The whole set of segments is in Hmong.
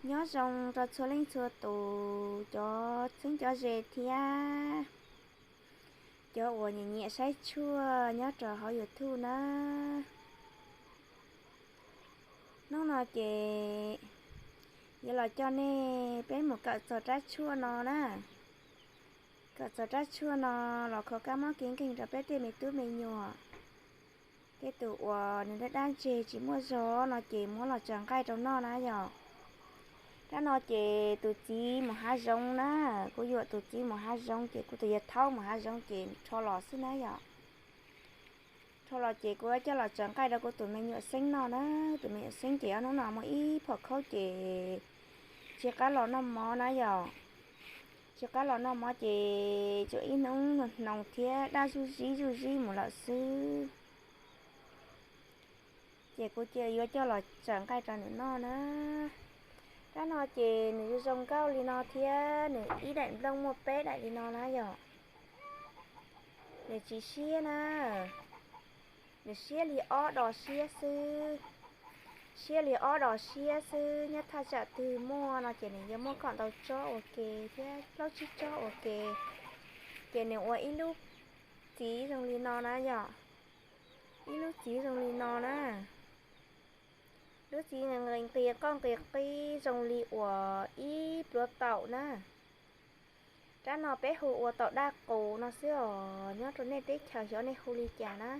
Nyob zoo rau txhua leej txhua tus cov txheeb cov ze thiab cov uas nyiam nyiam saib tshuaj nyob rau hauv YouTube na. Hnub no ces yuav los coj nej peb mus kawm txog rab tshuaj no na. Kawm txog rab tshuaj no los kho kab mob kev nkeeg rau peb tej me tub me nyuam. Tej tus uas nws daj daj ntseg tsis muaj zog no ces muab los tsaws nqaij rau noj na yom. Rab no ces tus txiv mus hav zoov na, kuv yuam tus txiv mus hav zoov ces kuv tus yawg thaub mus hav zoov ces rho los xwb na yom. Rho los ces kuv coj los tsaws nqaij rau kuv tus me nyuam Xeeb noj na. Tus me nyuam Xeeb ces ob hnub no muaj ib phom khaub ces tsis qab los noj mov na yom. Tsis qab los noj mov ces tsuas ib hnub hnoos thiab daj zuj zib zuj zib mus lawm xwb. Ces kuv cia yuav coj los tsaws nqaij rau nws noj na. Rab no ces nws zoo zoo nkauj li no thiab nws ib daim nplooj muaj peb daim li no na yom. Nws tsis siab na, nws siab li ob dos siab xwb. Siab li ob dos siab xwb, nyob thaj tsam twg muaj no ces nws yuav muaj kom ntau tsob ua ke thiab plaub tsib tsob ua ke. Ces nws ua ib lub txiv zoo li no na yom. Ib lub txiv zoo li no na. Lub txiv nqis qoj nqis qib zoo li uas ib pluav taum na. Rab no peb hu ua taum daj qus no xwb os, nyob rau nej teb chaws xyov nej hu li cas na.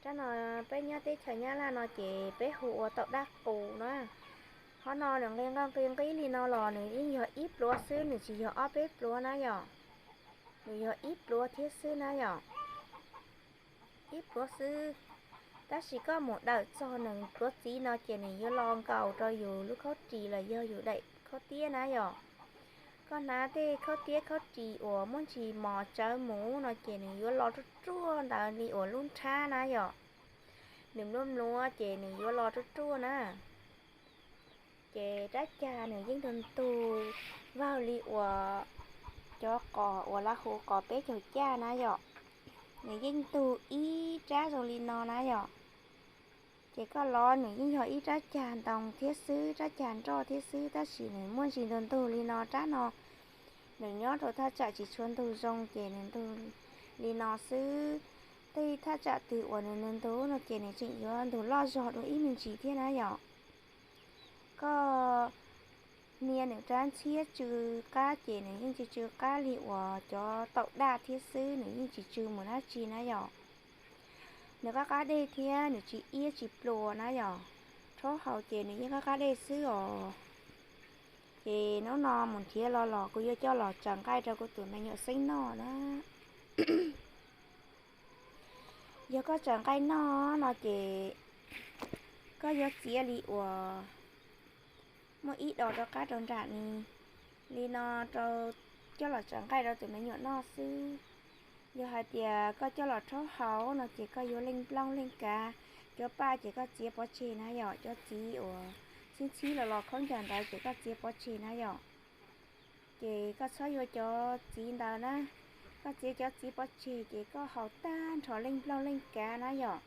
Rab no peb nyob teb chaws Nyab Laj no ces peb hu ua taum daj qus na. Qhov no nws nqis qoj nqis qib li no los nws yeej yog ib pluav xwb, nws tsis yog ob peb pluav na yom. Nws yog ib pluav thiab xwb na yom. Ib pluav xwb. Tab sis koj mus dawm txog nws pluav txiv no ces nws yuav lo nkaus rau yus lub khaub ris los yog yus daim khaub tiab na yom. Koj hnav tej khaub tiab khaub ris uas muaj ntsis mos tsawv mus no ces nws yuav lo ruaj ruaj ntawd li uas lub nrhab na yom. Nws mluav mluav ces nws yuav lo ruaj ruaj na. Ces rab cag nws yeej ntug ntug vag li uas cov qos uas lawv hu qos peb caug caj na yom. Nws yeej ntug ib rab zoo li no na yom. Ces koj los nws yeej yog ib rab cag ntoo thiab xwb, rab cag nroj thiab xwb, tab sis nws muaj ntsis ntug ntug li no. Rab no nws nyob rau thaj tsam tsis tshua ntug zoo ces nws ntug li no xwb. Tej thaj tsam twg uas nws ntug ntug no ces nws tseem yuav ntug loj zog dua ib me ntsis thiab na yom. Koj hnia nws rab ntxhiab tsw qab ces nws yeej tsw tsw qab li uas cov taum daj thiab xwb, nws yeej tsis tsw mus dab tsi na yom. Nws qab qab dej thiab nws tsis iab tsis pluas na yom. Rhaub haus ces nws yeej qab qab dej xwb os. Ces hnub no mus nrhiav los los kuv yuav coj los tsaws nqaij rau kuv tus me nyuam Xeeb noj na. Yog koj tsaws nqaij noj no ces koj yuav txiav li uas muaj ib dos rov qab rau nram ni, li no rau coj los tsaws nqaij rau tus me nyuam noj xwb. Yog hais tias koj coj los rhaub haus no ces koj yuav leej nplooj leej kav. Cov paj ces koj txiav pov tseg na yom, cov txiv uas txhib txhib los los khaub ncaws ntawd ces koj txiav pov tseg na yom. Ces koj txhob yuav cov txiv ntawd na, koj txiav cov txiv pov tseg ces koj haus tag nrho leej nplooj leej kav na yom.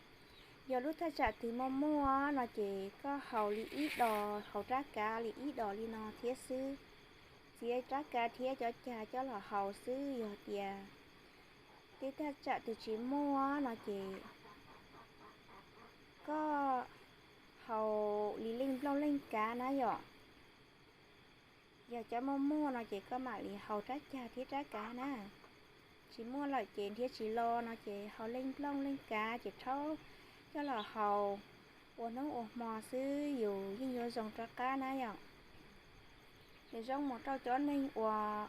Yog lub thaj tsam twg muaj muaj no ces koj haus li ib dos, haus rab kav li ib dos li no thiab xwb. Txiav rab kav thiab cov cag coj los haus xwb. Yog tias tej thaj tsam twg tsis muaj no ces koj haus li leej nplooj leej kav na yom. Yog cov muaj muaj no ces koj mam li haus rab cag thiab rab kav na. Tsis muaj lawm ces nrhiav tsis los no ces haus leej nplooj leej kav ces rhaub coj los haus ua hnub ua hmo xwb yus yeej yuav zoo rov qab na yom. Nws zoo mus rau cov neeg uas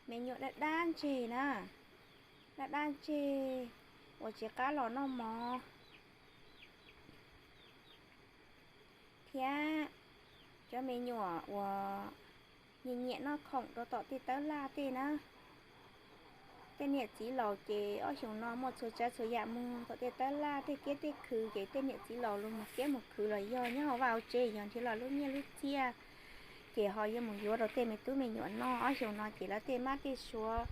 me nyuam daj daj ntseg na, daj daj ntseg uas tsis qab los noj mov thiab cov me nyuam uas nyiam nyiam noj khoom rau tom tej tawb laj tej na. Tej niam txiv laus ces ob xyoos no muaj txhua tsav txhua yam muag tom tej tawb laj tej kiab tej khw ces tej niam txiv laus los mus kiab mus khw los yog nyob hauv vaj hauv tsev yog nrhiav los lub nyiaj lub txiaj ces ho yuav mus yuav rau tej me tub me nyuam noj. Ob xyoos no ces lawv tej mab tej suav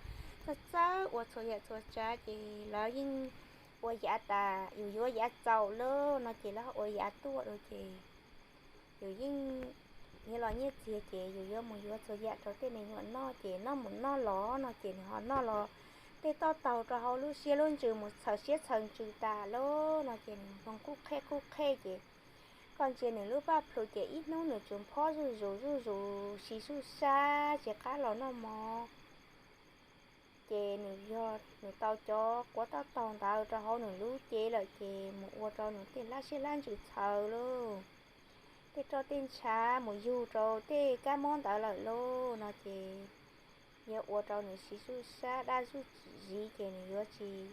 txawj txawj ua txhua yam txhua tsav ces lawv yeej ua yav tas, yus yuav yav txaus lawm no ces lawv ua yav tuaj rau ces yus yeej nrhiav nyiaj txiag ces yus yuav mus yuav txhua yam rau tej me nyuam noj ces noj mus noj los no ces nws ho noj los tej toj taug rau hauv lub siab lub ntsws mus txhaws siab txhaws ntsws tas lawm no ces nws ho qhuj qhej qhuj qhej ces koj ntsia nws lub paj plhu ces ib hnub nws tsuas phob zuj zus zuj zus siv zuj sab tsis qab los noj mov. Ces nws yog nws tau cov quav toj taug ntawd rau hauv nws lub cev lawm ces mus ua rau nws tej hlab siab hlab ntsws txhaws lauj, tej roj tej ntshav mus yug rau tej kab mob ntawd lawm lauj no ces yuav ua rau nws siv zuj sab dab zuj ziv ces nws yuav tsis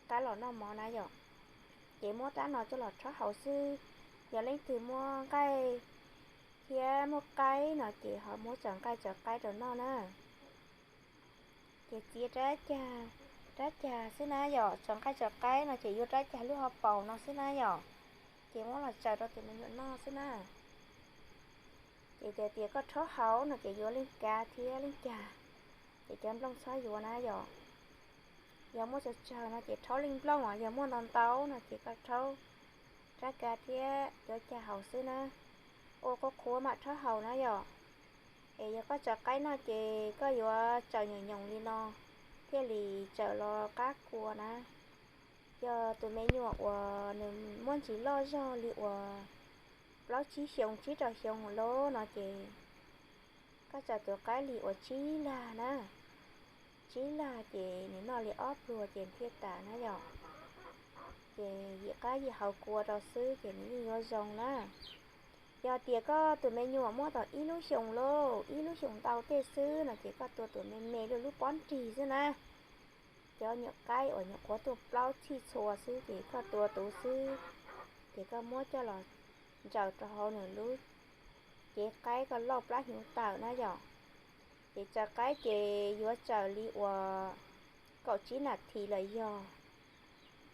qab los noj mov na yom. Ces muab rab no coj los rhaub haus xwb. Yog leej twg muaj nqaij thiab muaj qaib no ces ho muab tsaws nqaij tsaws qaib rau noj na. Ces txiav rab cag, rab cag xwb na yom, tsaws nqaij tsaws qaib no ces yuav rab cag lub hauv paus no xwb na yom. Ces muab los tsaws rau tus me nyuam noj xwb na. Ces tias tias koj rhaub haus no ces yuav leej kav thiab leej cag, ces cov nplooj txhob yuav na yom. Yog muaj tsawg tsawg no ces rhaub leej nplooj os, yog muaj ntau ntau no ces koj rhaub rab kav thiab cov cag haus xwb na. Ua qhuav qhuav mam rhaub haus na yom. Es yog koj tsaws qaib noj ces koj yuav tsaws nyoos nyoos li no thiaj li tsaws los qab kua na. Yog tus me nyuam uas nws muaj ntsis loj zog li uas plaub tsib xyoos tsib rau xyoo lawm no ces koj tsaws tus qaib li uas tsib lag na, tsib lag ces nws noj li ob pluag ces thiaj tas na yom. Ces yim qab yim haus kua rau xwb ces nws yeej yuav zoo na. Yog tias koj tus me nyuam muaj tau ib lub xyoos lauj, ib lub xyoos ntau tej xwb no ces koj tua tus me me lub lub pob nrig xwb na. Cov nyuam qaib uas nyuam qhuav tuaj plaub txhij txhua xwb ces koj tua tus xwb, ces koj muab coj los ntsaws rau hauv nws lub cev qaib koj lauj plab hnyuv tawm na yom. Ces tsaws qaib ces yuav tsaws li uas kaum tsib nas this los yog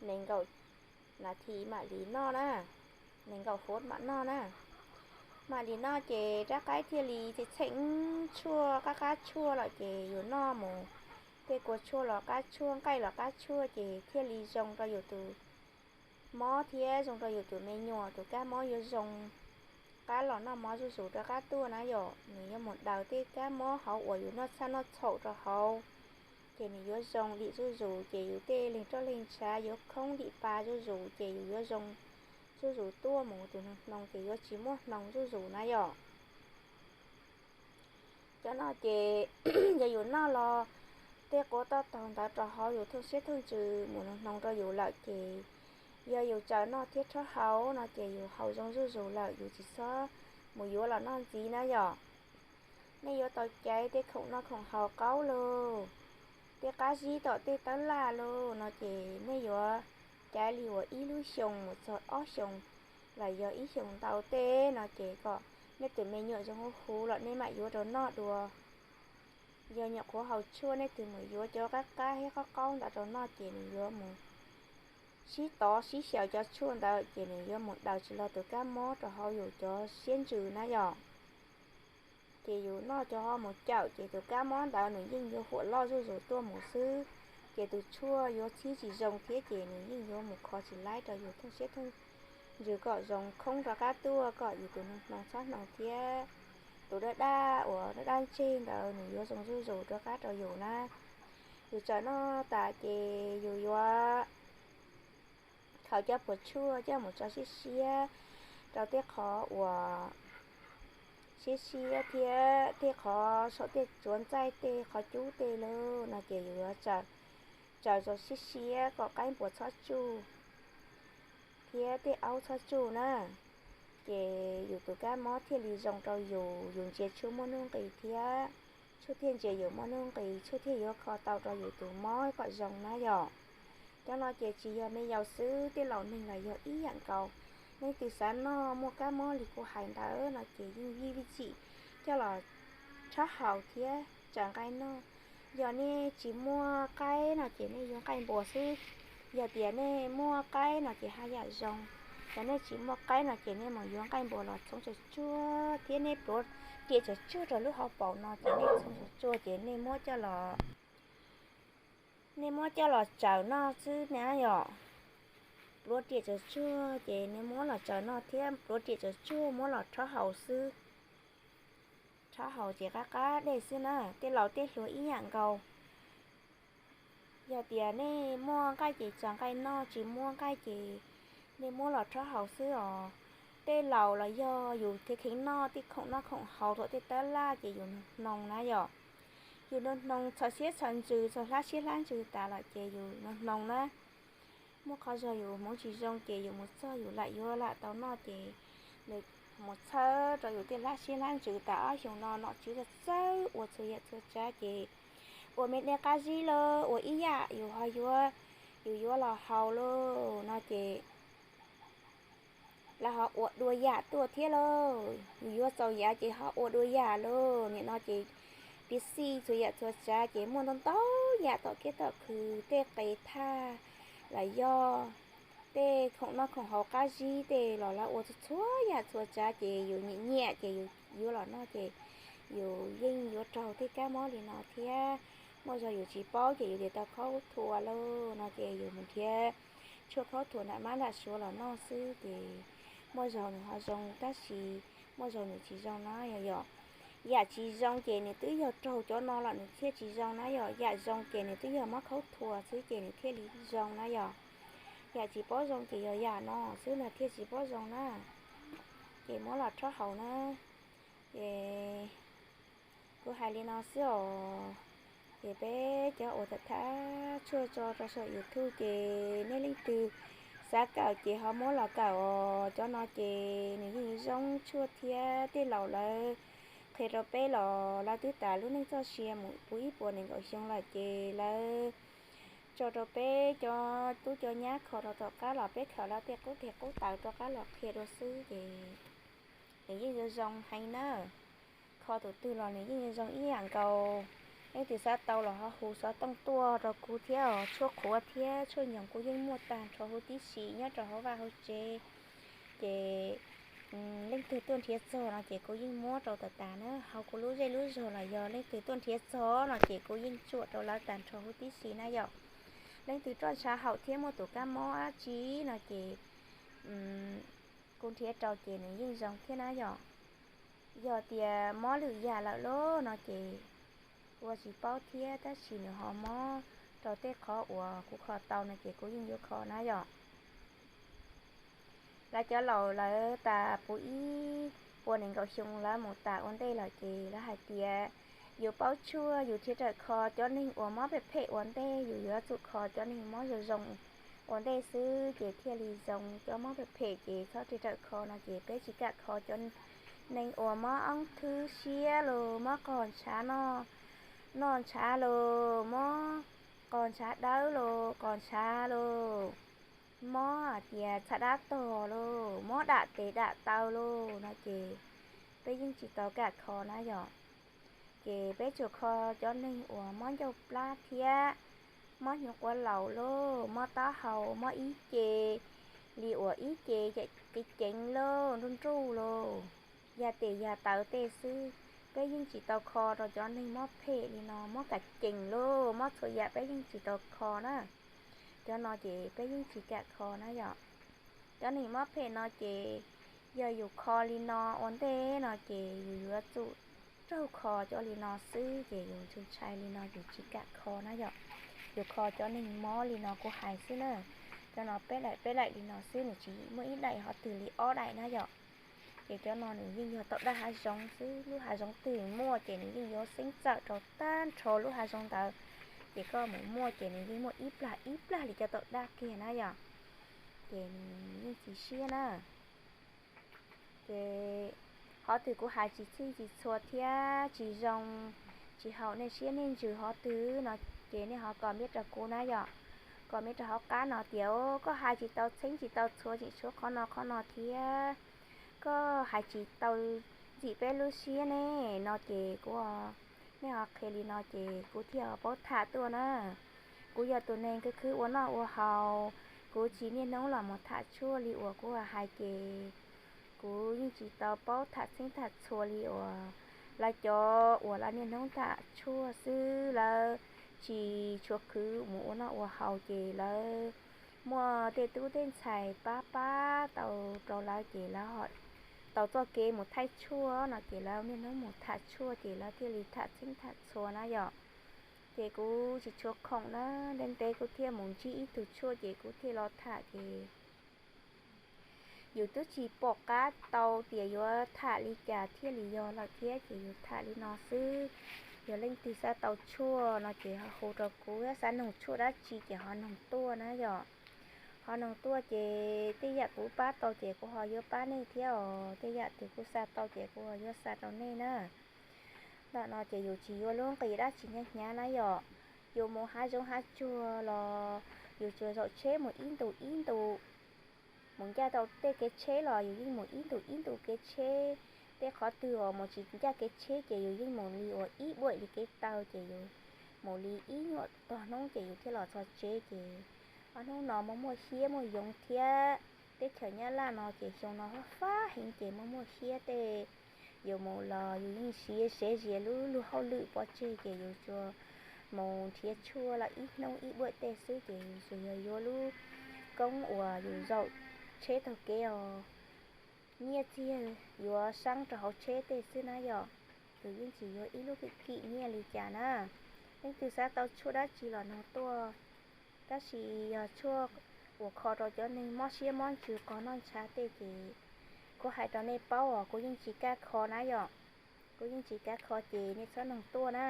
nees nkaum nas this mam li noj na, nees nkaum fuv mam noj na. Mam li noj ces rab qaib thiaj li txheem tshuaj qab qab tshuaj lawm ces yus noj mus tej kua tshuaj los qab tshuaj, nqaij los qab tshuaj ces thiaj li zoo rau yus tus mob thiab zoo rau yus tus me nyuam tus kab mob yuav zoo qab los noj mov zuj zus rov qab tuaj na yom. Nws yuav mus daws tej kab mob hauv uas yus noj txhaj noj txhaum rau hauv, ces nws yuav zoo dim zuj zus ces yus tej leeg roj leeg ntshav yuav khoob dim pa zuj zus ces yus yuav zoo zuj zus tuaj mus tus hnoos ces yuav tsis muaj hnoos zuj zus na yom. Cov no ces yog yus noj los tej quav toj taug ntawd rau hauv yus thooj siab thooj ntsws mus hnoos rau yus lawm ces yog yus tsaws noj thiab rhaub haus no ces yus haus zoo zuj zus lawm, yus tsis txhob mus yuav los noj ntxiv na yom. Nej yuav tau caiv tej khoom noj khoom haus qaub lauj, tej qab zib tom tej tawb laj lauj no ces nej yuav caiv li uas ib lub xyoos mus txog ob xyoos los yog ib xyoos ntau tej no ces kom nej tus me nyuam zoo huv huv los nej mam yuav rau noj dua. Yog nyuam qhuav haus tshuaj nej twg mus yuav cov qab qab thiab qaub qaub ntawd rau noj ces nws yuav mus sib tov sib xyaw cov tshuaj ntawd ces nws yuav mus daws tsis los tus kab mob rau hauv yus cov siab ntsws na yom. Ces yus noj cov ho mus cawm ces tus kab mob ntawd nws yeej yuav huam loj zuj zus tuaj mus xwb, ces tus tshuaj yuav txhib tsis zoo thiab ces nws yeej yuav mus kho tsis laib rau yus thooj siab thooj ntsws kom zoo khoob rov qab tuaj kom yus tus hnoos txhob hnoos thiab tus dab dab uas dab dab ntseg ntawd nws yuav zoo zuj zus rov qab rau yus na. Yus tsaws noj tas ces yus yuav khaws cov puas tshuaj coj mus tso siab siab rau tej qhov uas siab siab thiab tej qhov saum tej tsuav ntxaij tej qhov cub tej lawm no ces yus yuav tsaws tso siab siab kom qaib npua txhob tsuj thiab tej aub txhob tsuj na. Ces yus tus kab mob thiaj li zoo rau yus, yus ntsia tshuaj muaj nuj nqis thiab tshuaj thiaj ntsia yus muaj nuj nqis, tshuaj thiaj yuav kho tau rau yus tus mob kom zoo na yom. Cov no ces tsis yog me yaus xwb, tej laus neeg los yog ib yam nkaus. Leej twg xav noj muaj kab mob li kuv hais ntawd no ces yeej vij vij txim coj los rhaub haus thiab tsaws nqaij noj. Yog nej tsis muaj qaib no ces nej yuav nqaij npua xwb. Yog tias nej muaj qaib no ces haj yam zoo. Yog nej tsis muaj qaib no ces nej mus yuav nqaij npua los txhoov tsuag tsuag thiab nej pluav riam tsuag tsuag rau lub hauv paus no ces nej txhoov tsuag tsuag ces nej muab coj los, nej muab coj los tsaws noj xwb na yom. Pluav riam tsuag tsuag ces nej muab los tsaws noj thiab pluav riam tsuag tsuag muab los rhaub haus xwb. Rhaub haus ces qab qab dej xwb na, tej laus tej hluas ib yam nkaus. Yog tias nej muaj nqaij ces tsa nqaij noj, tsis muaj nqaij ces nej muab los rhaub haus xwb os. Tej laus los yog yus thiaj kheev noj tej khoom noj khoom haus thaum tej tab laj ces yus hnoos na yom. Yus hnoos txhawm siab txhawm ntsws, txhawm hlab siab hlab ntsws tas lawm ces yus hnoos na. Muaj qhov zog yus hmoov tsis zoo ces yus mus txog yus lam yuav lam tau noj ces nws mus txhawb rau yus tej hlab siab hlab ntsws tas ob xyoos no nom tswv txawj ua txhua yam txhua tsav ces ua me dej qab zib lauj, ua ib yam yus ho yuav, yus yuav los haus lauj no ces lawv ho ua dua yam tuaj thiab lauj. Yus yuav txaus yav ces ho ua dua yam lauj. Nim no ces piv xij txhua yam txhua tsav ces muaj ntau ntau yam tom kiab tom khw, tej qe thaj los yog tej khoom noj khoom haus qab zib tej los lawv ua txhua txhua yam txhua tsav ces yus nyiam nyiam ces yus yuav los noj ces yus yeej yuav raug tej kab mob li no thiab. Muaj zog yus tsis paub ces yus tias tau khaub thuas lauj no ces yus mus nrhiav tshuaj khaub thuas nram mab nram suav los noj xwb ces muaj zog nws ho zoo tab sis muaj zog nws tsis zoo na yom. Yam tsis zoo ces nws twb yog raug cov no los nws thiaj tsis zoo na yom, yam zoo ces nws twb yog mob khaub thuas xwb ces nws thiaj li zoo na yom. Yam tsis paub zoo ces yog yam no xwb ntag thiaj tsis paub zoo na. Ces muab los rhaub haus na. Ces kuv hais li no xwb os. Ces peb cov uas tham thab tshuaj tso rau saum YouTube ces nej leej twg xav kawm ces ho muab los kawm os. Cov no ces nws yeej zoo tshuaj thiab tej laus lawv qhia rau peb los lawv twb tas lub neej txoj sia mus puv ib puas nees nkaum xyoo lawm ces lawv tso rau peb cov tub cov nyab kho rau tom qab los peb khaws lawv tej qub teg qub taw rov qab los qhia dua xwb ces nws yeej zoo zoo heev na. Kho tus twg los nws yeej zoo zoo ib yam nkaus. Leej twg xav tau los ho hu xov tooj tuaj rau kuv thiab os. Tshuaj qhuav thiab tshuaj nyoos kuv yeej muaj tag nrho huv tib si nyob rau hauv vaj hauv tsev. Ces leej twg tuaj nrhiav txog no ces kuv yeej muab rau tas tas na. Hauv kuv lub zej lub zog los yog leej twg tuaj nrhiav txog no ces kuv yeej tsuam rau lawv tag nrho huv tib si na yom. Leej twg roj ntshav haum thiab muaj tus kab mob dab tsi no ces kuv nrhiav rau ces nws yeej zoo thiab na yom. Yog tias mob lwm yam lawm lauj no ces kuv tsis paub thiab tab sis nws ho mob rau tej qhov uas kuv kho tau no ces kuv yeej yuav kho na yom. Lawv cov laus lawv tas puv ib puas nees nkaum xyoo lawm mus tas ua ntej lawm ces lawv hais tias yus paub tshuaj yus thiaj tawm kho. Cov neeg uas mob phem phem ua ntej yus yuav tsum kho cov neeg mob zoo zoo ua ntej xwb ces thiaj li zoo. Cov mob phem phem ces txhob thiaj tawm kho no ces peb tsis kam kho cov neeg uas mob oob thwb siab los mob qos ntshav noj, noj ntshav los mob qos ntshav dawb los qos ntshav los mob hais tias txhaj dab tog los mob dam tes dam taw los no ces peb yeej tsis tau kam kho na yom. Ces peb tsuas kho cov neeg uas mob ncauj plab thiab mob hnyuv quav laus los mob taub hau mob ib ce li uas ib ce ceev ceev los nruj nruj los yag tes yag taw tej xwb. Peb yeej tsis tau kho rau cov neeg mob phem li no, mob kam cees los mob txhua yam peb yeej tsis tau kho na. Cov no ces peb yeej tsis kam kho na yom. Cov neeg mob phem no ces yog yus kho li no ua ntej no ces yus yuav tsum raug kho cov li no xwb ces yus ntshai ntshai li no yus tsis kam kho na yom. Yus kho cov neeg mob li no kuv hais xwb na. Cov no peb daim peb daim li no xwb, nws tsis muaj ib daim ho twg li ob daim na yom. Ces cov no nws yeej yog tau dag hav zoov xwb, lub hav zoov twg muaj ces nws yeej yuav xeeb txawm rau tag nrho lub hav zoov ntawd. Ces koj mus muaj ces nws yeej muaj ib plag ib plag li cov tau dag kiag na yom. Ces nws yeej txiv siab na. Ces qhov twg kuv hais tsis txhij tsis txhua thiab tsis zoo, tsis haum nej siab nej ntsws qhov twg no ces nej ho comment rau kuv na yom. Comment rau hauv qab no tias koj hais tsis tau txheeb tsis tau txhua tseem tshuav qhov no qhov no thiab koj hais tsis tau ntxim peb lub siab ne no ces kuv, nej ho qhia li no ces kuv thiaj paub tham tuaj na. Kuv yog tus neeg khwv khwv ua noj ua haus, kuv tsis niaj hnub los mus tham tshuaj li uas kuv hais ces kuv yeej tsis tau paub tham txheeb tham txhua li uas lawv cov uas lawv niaj hnub tham tshuaj xwb, lawv tsis tshua khwv mus ua noj ua haus ces lawv muaj tej tub tej ntxhais pab pab tau rau lawv ces lawv ho tau txoj kev mus thaij tshuaj no ces lawv niaj hnub mus tham tshuaj ces lawv thiaj li tham txheeb tham txhua na yom. Ces kuv tsis tshua khoom na, ntev ntev kuv thiaj mus ntsib ib tug tshuaj ces kuv thiaj los tham ces yus twb tsis pom qab tau tias yuav tham li cas thiaj li yog lawm thiab ces yus tham li no xwb. Yog leej twg xav tau tshuaj no ces ho hu rau kuv, xav noog tshuaj dab tsi ces ho noog tuaj na yom. Ho noog tuaj ces tej yam kuv pab tau ces kuv ho yuav pab nej thiab os, tej yam twg kuv xa tau ces kuv ho yuav xa rau nej na. Ntawm no ces yus tsis yuav lub nqi dab tsi hnyav hnyav na yom. Yus mus hav zoov hav tsuag los yus tsuas zaum tsheb mus ib ntus ib ntus, mus ncaj tau tej kev tsheb los yus yeej mus ib ntus ib ntus kev tsheb. Tej qhov twg uas mus tsis ncaj kev tsheb ces yus yeej mus li uas ib buam li kev taw ces yus mus li ib nyuam tog hnub ces yus thiaj los txog tsev ces ob hnub no muaj muaj siab muaj yoov thiab. Teb chaws Nyab Laj no ces xyoo no fab fab heev ces muaj muaj siab tej. Yus mus los yus yeej siv siv zis lub luag hauj lwm pov tseg ces yus tsuas mus nrhiav tshuaj los ib hnub ib buam tej xwb ces yus tsuas yog yuav lub koob uas yus zaum tsheb taug kev os. Nyiaj txiag yuav saib rau hauv tsheb tej xwb na yom. Yus yeej tsis yuav ib lub kim kim nyiaj li cas na. Leej twg xav tau tshuaj dab tsi los noog tuaj. Tab sis yog tshuaj uas kho rau cov neeg mob siab mob ntsws qhov noj ntshav tej ces kuv hais rau nej paub os, kuv yeej tsis kam kho na yom. Kuv yeej tsis kam kho ces nej txhob noog tuaj na.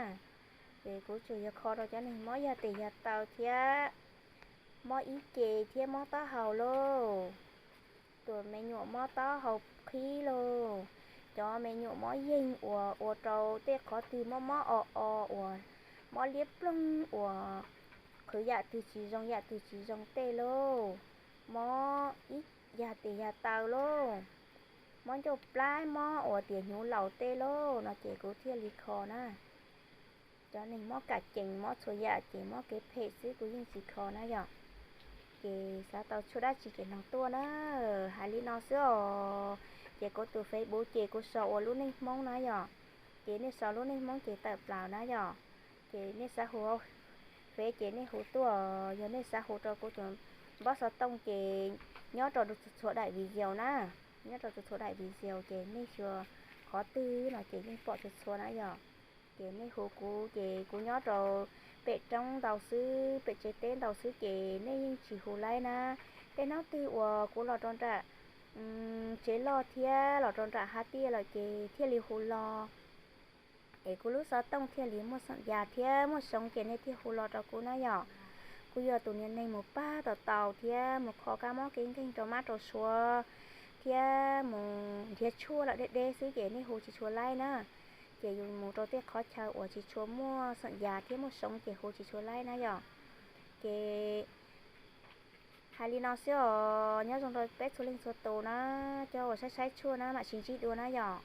Ces kuv tsuas yog kho rau cov neeg mob yog tes yog taw thiab mob ib ce thiab mob taub hau lauj. Tus me nyuam mob taub hau qhib lauj, cov me nyuam mob yeeg uas ua rau tej qhov twg mob mob o o uas mob liab ploog uas qhwv yam twg tsis zoo yam twg tsis zoo tej lauj, mob ib yag tes yag taw lauj, mob ncauj plab mob uas tias hnyuv laus tej lauj no ces kuv thiaj li kho na. Cov neeg mob kam cees mob txhua yam ces mob kev phem xwb kuv yeej tsis kho na yom. Ces xav tau tshuaj dab tsi ces noog tuaj na. Hais li no xwb os. Ces kuv tus Facebook ces kuv sau ua lub neej Hmoob na yom. Ces nej sau lub neej Hmoob ces tawm plaws na yom. Ces nej xav hu hauv Fev ces nej hu tuaj, yog nej xav hu rau kuv tus npawb xov tooj ces nyob rau txhua daim video na, nyob rau txhua daim video ces nej xyuas qhov twg no ces yeej pom txhua txhua na yom. Ces nej hu kuv ces kuv nyob rau pem roob ntau xwb, pem tsev teb ntau xwb ces nej yeej tsis hu laib na. Tej hnub twg uas kuv los rau nram tsev loj thiab los rau nram hav tiaj lawm ces thiaj li hu los, es kuv lub xov tooj thiaj li muaj xeem yas thiab muaj xyoo ces nej thiaj hu los rau kuv na yom. Kuv yog tus niag neeg mus pab tau tau thiab mus kho kab mob kev nkeeg rau mab rau suav thiab mus nrhiav tshuaj lawm deb deb xwb ces nej hu tsis tshua laib na. Ces yus mus rau tej qhov chaw uas tsis tshua muaj xeem yas thiab muaj xyoo ces hu tsis tshua laib na yom. Ces hais li no xwb os, nyob zoo rau peb txhua leej txhua tus na, cov uas saib saib tshuaj na mam sib ntsib dua na yom.